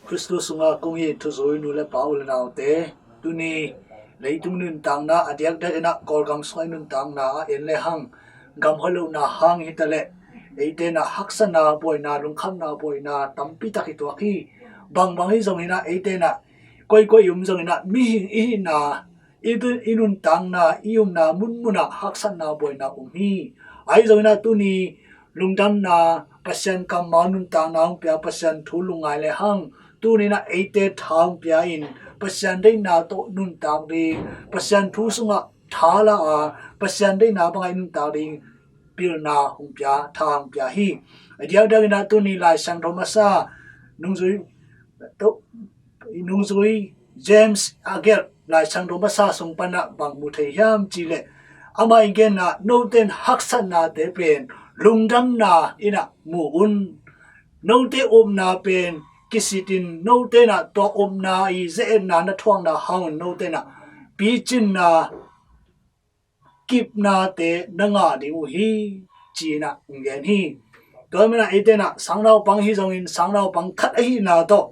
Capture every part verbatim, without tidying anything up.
Khristu sungah kong it thuzui nu le pa, u le naute, tuni leitung nuntakna, a diakdiak in ah Kawlgam sungah i nuntakna ah en le hang, gam hoih lohna hang hi ta leh, eite in ah haksatna buaina, lungkhamna buaina tampi tak i tuak hi. Bangbang hi zongin ah, eite in ah koikoi i om zongin ah, mihing i hihna, i, i nuntakna, i omna munmun ah haksatna buaina om hi. Ahi zongin ah tuni lungdamna, Pasian kammal nuntakna hong pia, Pasian thu lungngai le hang, tuni in ah eite tha hong pia in, Pasian deihna tawh nuntak ding, Pasian thu sungah tha la a, Pasian deihna bangah i nuntak ding pilna hong pia, tha hong pia hi. A diakdiak in ah tuni Lai Siangtho masa nungzui, to, nungzui James a gelh Lai Siangtho masa sung pan ah bang mu thei hiam cih leh, amah i genna, note in haksatnate pen lungdamna in ah mu un. Note upna pen kisitin, note in ah tua upna i ze-etna na thuakna hangin note in ah picinna, kipnate na ngah ding uh hi, ci-in ah hong gen hi. Tua manin ah eite in ah sangnaupang hi zongin, sangnaupang khat ahihna tawh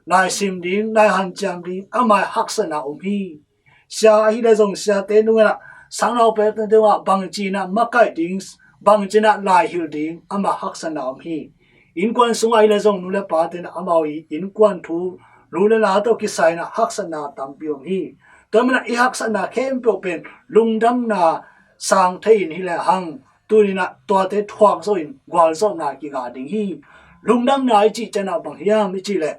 laisim ding, laihanciam ding, amah haksatna om hi. Sia ahi le zong, siate nung in ah sangnaupangte tungah bangci in ah makaih ding, bangci in ah laihilh ding, amah haksatna om hi. Innkuan sungah ahi le zong, nu le pate in ah amau i innkuan thu, lu le la tawh kisai in ah haksatna tampi om hi. Tua manin ah i haksatna khempeuh pen lungdamna sang thei in hi le hang, tuni in ah tuate thuak zo in gualzawhna kingah ding hi. Lungdamna i cih ciang ah bang hiam i cih leh,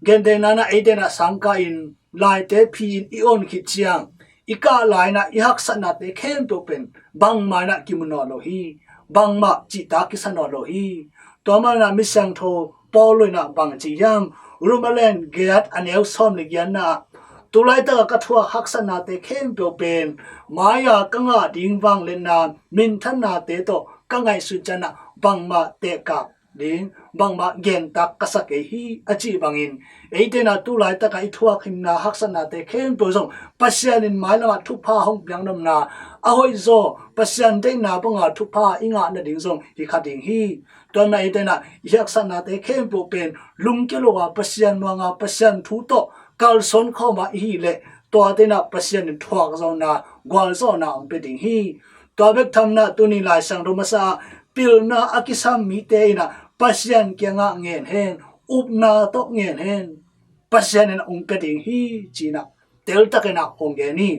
gentehna in ah eite in ah sangkah in laite phi in i on khit ciang, i kah lai in ah i haksatnate khempeuh pen bangmah in ah kimu nawn lo hi. Bangmah cihtak kisa nawn lo hi. Tua manin ah Misiangtho Paul in ah bang ci hiam, Rom a lian giat, a neu sawm le giatna ah, tu laitak ah ka thuak haksatnate khempeuh pen mai-a ka ngah ding vangliatna, minthannate tawh ka ngaihsut ciang ah bangmah tehkak ding, bangmah gentak ka sa kei hi, a cih bangin, eite in ah tu laitak ah i thuak himna haksatnate khempeuh zong Pasian in mailam ah thupha hong piak nopna, a hoih zaw, Pasian deihna banga thupha i ngah nading zong hi kha ding hi. Tua manin ah eite in ah i haksatnate khempeuh pen lungkia lo a, Pasian muang a, Pasian thu tawh kalsuan khawm a i hih leh, tuate in ah Pasian in thuakzawhna, gualzawhna hong pia ding hi. Tua bek tham in ah tuni Lai Siangtho masa ah, pilna a kisam mite in ah Pasian kiangah ngen hen, upna tawh ngen hen, Pasian in ah hong pia ding hi, ci-in ah teltak in ah hong gen hi.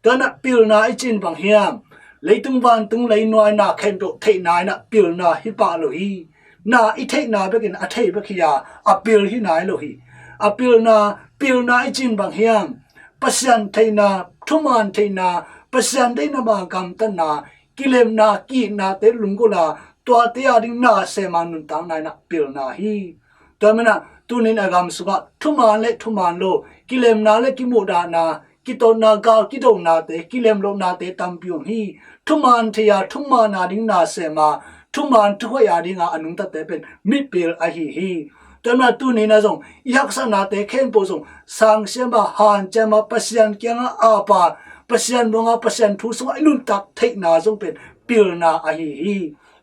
Tua in ah pilna i cih in bang hiam, leitung vantung leinuai na khempeuh theihna in ah pilna hi pah lo hi. Na i theihna bekin a thei bek hi a, a pil hi nai lo hi. A pilna, pilna i cih in bang hiam, Pasian theihna, thuman theihna, Pasian deihna banga gamtatna, kilemna, ki-itnate lunggulh a, tuate ading nasem a nuntakna in ah pilna hi. Tua manin ah tuni in a gam sungah thuman le thuman lo, kilemna le kimuhdahna, kitotna, gal kidonate, kilemlohnate tampi om hi. Thuman thei a, thuman ading nasem a, thuman thuhoih adinga a nungtate pen mipil ahi hi. Tua manin ah tuni in ah zong i haksatnate khempeuh zong sangsiam a, hanciam a, Pasian kiangah ap a, Pasian muang a, Pasian thu sungah i nuntak theihna zong pen pilna ahi hi.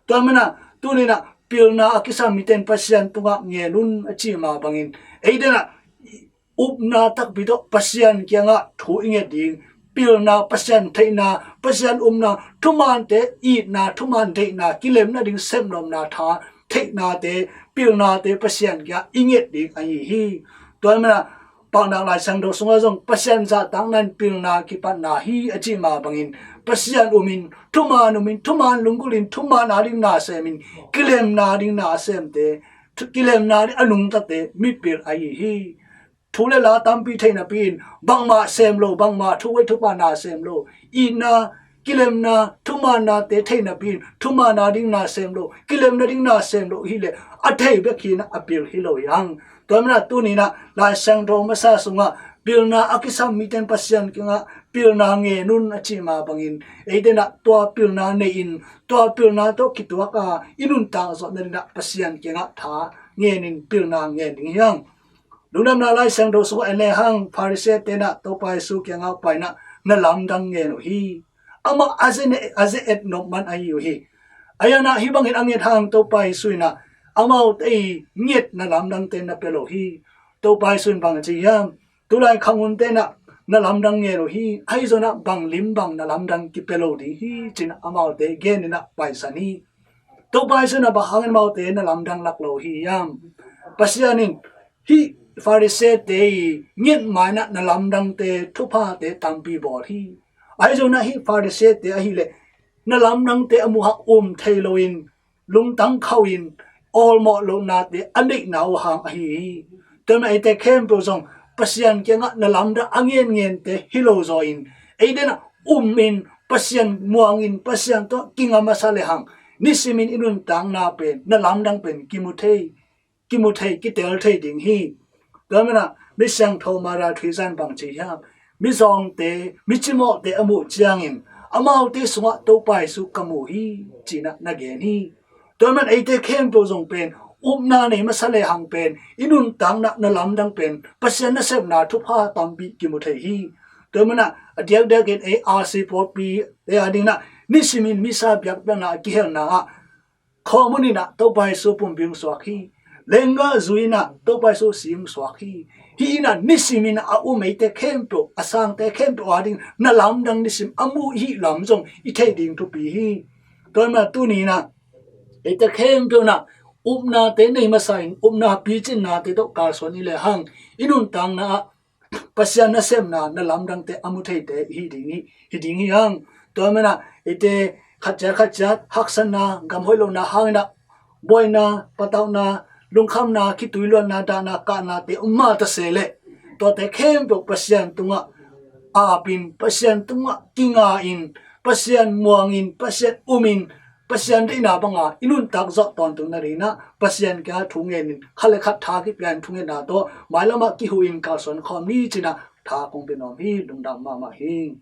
Tua manin ah tuni in ah pilna a kisam mite in Pasian tungah ngen un, a cih mah bangin, eite in ah upna takpi tawh Pasian kiangah thu i nget ding, pilna, Pasian theihna, Pasian upna, thumante itna, thuman theihna, kilemna ding sepnopna tha, theihnate, pilnate Pasian kiangah i nget ding ahi hi. Tua manin ah Paunak Lai Siangtho sungah zong Pasian zahtakna in pilna kipatna hi, a cih mah bangin, Pasian umin, thuman umin, thuman lunggulhin, thuman ading nasemin, kilemna ding nasemte, thu-, kilemna ding a nungtate mipil ahi hi. Thu le la tampi thei napi in, bangmah sem lo, bangmah thuhoih thupha nasem lo, itna, kilemna, thumanate thei napi in, thuman ading nasem lo, kilemna ding nasem lo hi leh, a thei bek hi in ah a pil hi lo hi hang. Tua manin ah tuni in ah Lai Siangtho masa sungah pilna a kisam mite in Pasian kiangah pilna ngen un, a cih mah bangin, eite in ah tua pilna nei in, tua pilna tawh kituak a, i nuntak zawh nading in ah Pasian kiangah tha ngen in, pilna ngen ding hi hang. Lungdamna Lai Siangtho sungah en le hang, Pharisee-te in ah Topa Jesu kiangah pai in ah na lamdang ngen uh hi. Amah a ze-, a ze-et nop man ahi uh hi. Ahi zongin ah hih bangin a nget hang Topa Jesu in ah amaute i nget na lamdangte na pia lo hi. Topa Jesu in bang a ci hiam? Tulai khangunte na na lamdang ngen uh hi. Ahi zongin ah bang lim bang na lamdang kipia lo ding hi, ci-in ah amaute genin ah paisan hi. Topa Jesu in ah bang hangin amaute na lamdang lak lo hi hiam? Pasian in hih Pharisee-te i nget ma-in ah na lamdangte thuphate tampi bawl hi. Ahi zongin ah hih Pharisee-te ahih leh na lamdangte a muh hang um thei loin lungtang khauhin awlmawh lohnate a neihna uh hang ahi hi. Tua ahih manin eite khempeuh zong Pasian kiangah na lamdang a ngenngente hi lo zaw in, ei den ah um in Pasian muang in Pasian tawh kinga masa le hang, nisimin i nuntakna pen na lamdang pen kimu thei, kimu thei, kitel thei ding hi. Tua ahih manin ah mi siangtho Mother Teresa in bang ci hiam? Mizawngte, micimawhte a muh ciangin amaute sungah Topa Jesu ka mu hi, ci-in ah na gen hi. Tua ahih manin eite khempeuh zong pen upna nei masa le hang pen i nuntakna na lamdang pen Pasian nasepna thupha tampi kimu thei hi. Tua ahih manin ah a diakdiakin ei R C pawlpi ei a dingin ah nisimin Missa biakpiakna a kihelna ah khawm un in ah Topa Jesu pumpi hong suak hi. Lenggah zui in ah Topa Jesu si hong suak hi. Hih in ah nisimin a um eite khempeuh, a sangte khempeuh a ding na lamdang nisim a muh hih lam zong i theih ding thupi hi. Tua ahih manin ah tuni in ah eite khempeuh in ah upnate nei masa in upna picinnate tawh kalsuan i le hang i nuntakna ah Pasian nasepna na lamdangte a mu theite hi ding hi, hi ding hi hang. Tua ahih manin ah eite khat ciat khat ciat haksatna, gam hoih lohna hangin ah buaina, patauhna, lungkhamna, khitui luanna, dahna, kahnate um mah ta se leh tuate khempeuh Pasian tungah ap in, Pasian tungah kinga in, Pasian muang in, Pasian um in, Pasian deihna banga i nuntak zawh tawntung nadingin ah Pasian kiangah thu ngenin khat le khat tha kipia in thungetna tawh mailamah kihuh in kalsuan khawm ni, ci-in ah tha kong pia nuam hi. Lungdam mahmah hi.